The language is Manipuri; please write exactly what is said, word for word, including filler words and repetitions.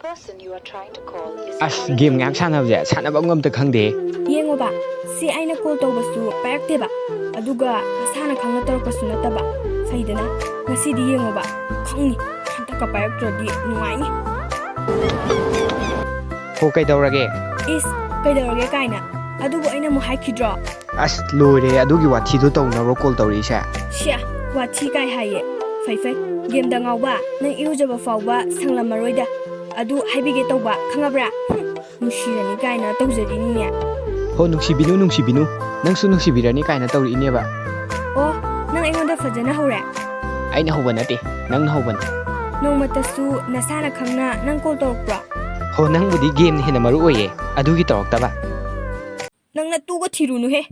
Person you are trying to call is ꯑꯁ, game ꯉꯥꯏꯍꯥꯛ ꯁꯥꯟꯅꯕꯁꯦ ꯁꯥꯟꯅꯐꯝ ꯑꯝꯇ ꯈꯪꯗꯦ꯫ ꯌꯦꯡꯉꯣꯕ, ꯁꯤ ꯑꯩꯅ call ꯇꯧꯕꯁꯨ ꯄꯥꯏꯔꯛꯇꯦꯕ, ꯑꯗꯨꯒ ꯃꯁꯥꯅ ꯈꯪꯅ ꯇꯧꯔꯛꯄꯁꯨ ꯅꯠꯇꯕ꯫ ꯐꯩꯗꯅ, ꯉꯁꯤꯗꯤ ꯌꯦꯡꯉꯣꯕ, ꯈꯪꯅꯤ꯫ ꯍꯟꯗꯛꯀ ꯄꯥꯏꯔꯛꯇ꯭ꯔꯗꯤ ꯅꯨꯡꯉꯥꯏꯅꯤ꯫ ꯍꯣ, ꯀꯩꯗꯧꯔꯒꯦ? ꯏꯁ, ꯀꯩꯗꯧꯔꯒꯦ ꯀꯥꯏꯅ꯫ ꯑꯗꯨꯕꯨ ꯑꯩꯅ ꯑꯃꯨꯛ ꯍꯥꯏꯈꯤꯗ꯭ꯔꯣ? ꯑꯁ, ꯂꯣꯏꯔꯦ, ꯑꯗꯨꯒꯤ ꯋꯥꯊꯤꯗꯣ ꯇꯧꯅꯕ꯭ꯔꯣ call ꯇꯧꯔꯛꯏꯁꯦ? ꯁꯤꯌꯥ, ꯋꯥꯊꯤ ꯀꯥꯏ ꯍꯥꯏꯌꯦ? ꯐꯩ ꯐꯩ, game ꯗ ꯉꯥꯎꯕ, ꯅꯪ ꯏꯔꯨꯖꯕ ꯐꯥꯎꯕ ꯁꯪꯂꯝꯃꯔꯣꯏꯗ꯫ ꯑꯗꯨ ꯍꯥꯏꯕꯤꯒꯦ ꯇꯧꯕ, ꯈꯪꯉꯕ꯭ꯔꯥ? ꯍꯨꯝ, ꯅꯨꯡꯁꯤꯔꯅꯤ ꯀꯥꯏꯅ ꯇꯧꯖꯔꯤꯅꯤꯅꯦ꯫ ꯍꯣ, ꯅꯨꯡꯁꯤꯕꯤꯅꯨ, ꯅꯨꯡꯁꯤꯕꯤꯅꯨ, ꯅꯪꯁꯨ ꯅꯨꯡꯁꯤꯕꯤꯔꯅꯤ ꯀꯥꯏꯅ ꯇꯧꯔꯛꯏꯅꯦꯕ꯫ ꯑꯣ, ꯅꯪ ꯑꯩꯉꯣꯟꯗ ꯐꯖꯅ ꯍꯧꯔꯦ? ꯑꯩꯅ ꯍꯧꯕ ꯅꯠꯇꯦ, ꯅꯪꯅ ꯍꯧꯕꯅꯤ꯫ ꯅꯣꯡꯃꯇꯁꯨ ꯅꯁꯥꯅ ꯈꯪꯅ ꯅꯪ call ꯇꯧꯔꯛꯄ꯭ꯔꯣ? ꯍꯣ, ꯅꯪꯕꯨꯗꯤ game ꯅ ꯍꯦꯟꯅ ꯃꯔꯨ ꯑꯣꯏꯌꯦ, ꯑꯗꯨꯒꯤ ꯇꯧꯔꯛꯇꯕ꯫ ꯅꯪ ꯅꯇꯨꯒ ꯊꯤꯔꯨꯅꯨꯍꯦ꯫